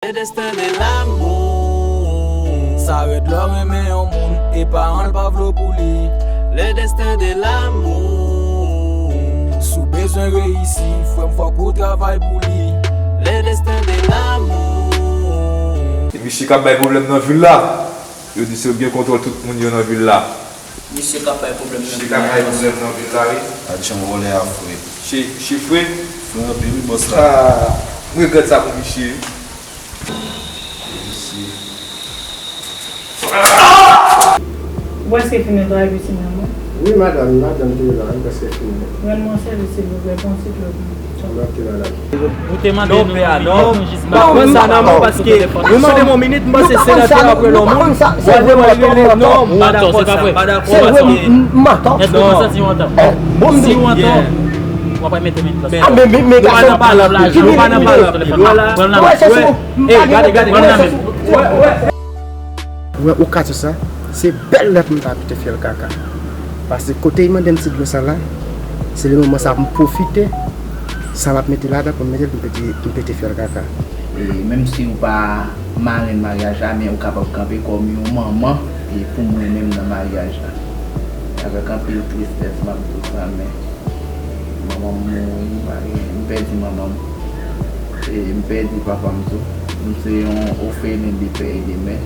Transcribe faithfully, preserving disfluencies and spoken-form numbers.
Le destin de l'amour. Sa rèd lè w renmen yon moun e paran l pa vle w pou li. Le destin de l'amour. Si w bezwen reyisi, frè m, fòk ou travay pou li. Le destin de l'amour. Misye k ap bay pwoblèm nan vil la. Yo di se yo k gen kontwòl tout moun yo nan vil la. Misye k ap bay pwoblèm nan vil la. Misye k ap bay pwoblèm nan vil la, wi. Ak jan w vòlè a fre. Misye, misye fre. Fre anpil, wi, bòs la. Ah, m regrèt sa pou misye, wi. Ou prèske fini travay, pitit mwen? Wi, madanm, madanm te la, m prèske fini. Rann mwen sèvis, silvouplè, pou yon ti dlo pou mwen. Ok, madanm. Ou te mande nou yon minit, nou jis pa pran sa nan men w, paske ou mande m yon minit, m panse senatè a ap rele yon moun. Ou al devan li rele non, m pa dakò sa, m pa dakò sa. Èske ou santi w antò? Si w antò, w ap mete men nan plas. Nou pa nan pale anpil, nou pa nan pale anpil. Pran nan men. Ey, gade, gade, pran nan men. Ou wè okazyon sa, se bèl lèt m ta mete fyèl kaka. Paske kote l mande m ti dlo sa la, se le moman sa pou m pwofite, sa m ap mete ladan pou m mete l pou m pete, pou m pete fyèl kaka. E menm si ou pa marenn maryaj la, men ou kapab kanpe kòm yon manman, e pou mwen menm nan maryaj la. Avèk anpil tristès, m ap di w sa, men manman m mouri, m pa gen, m pèdi manman m. E m pèdi papa m tou. M se yon òfelin de pè e de mè.